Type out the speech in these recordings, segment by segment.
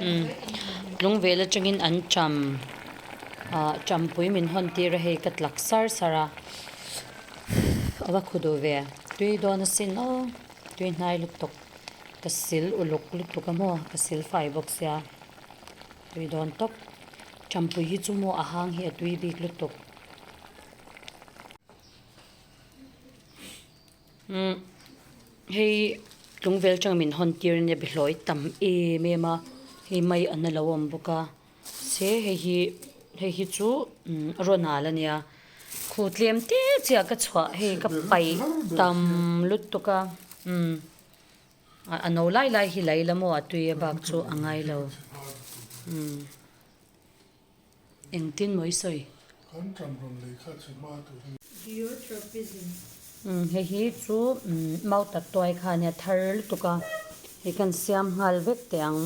Umm Tlungvel atangin an ṭam ah ṭampui min hawn tir a hei ka tlak sar sar a a va khu duh ve tui dawn asin aw tui hnai lutuk ka sil uluk lutuk a maw ka sil fai bawk sia tui dawn tawp ṭampui hi chu maw a hang hi a tui bik lutuk. Umm hei tlungvel atanga min hawn tir ania behlawi tam em em a hei mai an alo awm bawk a se hei hi hei hi chu umm rawn al ania khu tlem te chiah ka chhuah hei ka paih tam lutuk a umm a no lai lai hi lei la maw a tui a bak chu a ngai lo umm. Engtin maw i sawi? Kan ṭan rawn lei kha che hma tur a ni. Geotropism. Umm hei hi chu mau tak tuai kha ania thar lutuk a, hei kan siam nghal vek teh ang.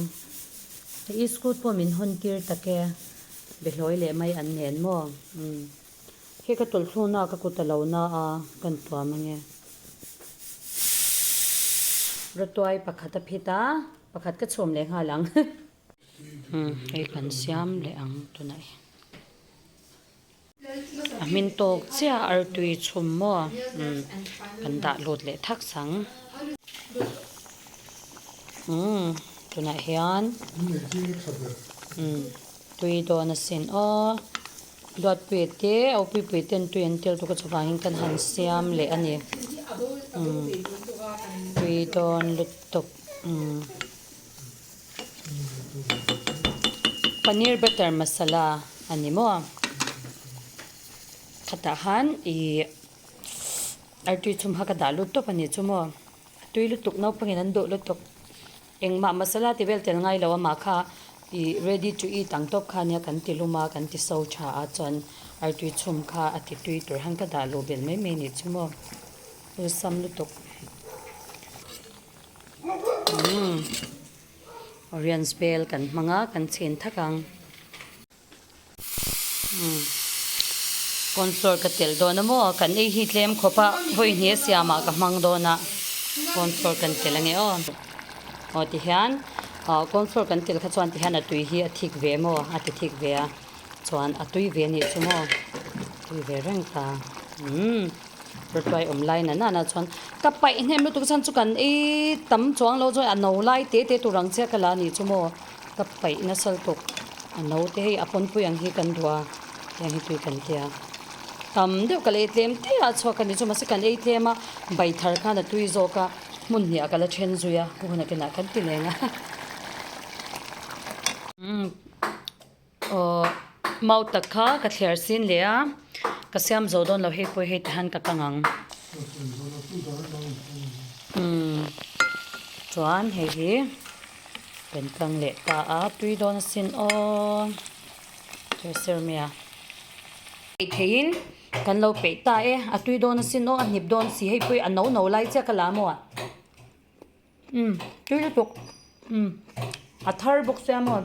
Hei i school pawh min hawn tir tak e, behlawi leh mai an nen maw? Umm hei ka tawlhthluna ka kut a lo na a, kan tuam ange. Rawtuai pakhat a phit a, pakhat ka chhum leh nghal ang. Hei kan siam leh ang tunah hi a hmin tawk chiah artui chhum maw kan dah lut leh thak sang umm tunah hian tui dawn asin aw Duatpuia te Aupuipuia ten tui an tel tuk a chuvangin kan han siam leh a ni tui dawn lutuk umm. Paneer butter masala a ni maw khatah khan ih artui chhum kha ka dah lut tawp a ni chu maw a tui lutuk naupangin an duh lutuk engmah masala tih vel tel ngai lo amah kha ih ready to eat ang tawp kha ania kan ti lum a kan ti so tha a chuan artui chhum kha a ti tui tur han ka dah luh belh mai mai a ni chu maw awlsam lutuk. Umm Oriens bel kan hmang a kan chhin thak ang umm cornflour ka telh dawn a maw kan ei hi tlem khawp a vawi hnih a siam ah ka hmang dawn a cornflour kan telh ange aw aw tihian ah cornflour kan telh kha chuan tihian a tui hi a thik ve maw a ti thik ve a chuan a tui ve anih chu maw tui ve reng ta umm. Rawtuai awm lai na nana chuan ka paih hnem lutuk chuan chu kan ei tam chuang lo chuan a no lai te te tur ang chiah ka la ni chu maw ka paih nasa lutuk a no te hei a pawnpui ang hi kan duh a tiang hi tui kan tia tam deuh ka la ei tlem te a chhuak a ni chu mahse kan ei tlem a bai thar khan a tui zawk a hmun hnih ah ka la then zui a hun a kenah kan ti leng a umm. Aw mau tak kha ka thliar sin leh a, ka siam zo dawn lo hei pawh hei ti han ka kang ang. Umm chuan hei hi kan kang leh ta a tui dawn asin aw thir mai a. Peih theihin kan lo peih ta e, a tui dawn asin aw a hnip dawn si hei pawh hi a no no lai chiah ka la maw a. Umm tui lutuk umm a thar bawk sia maw.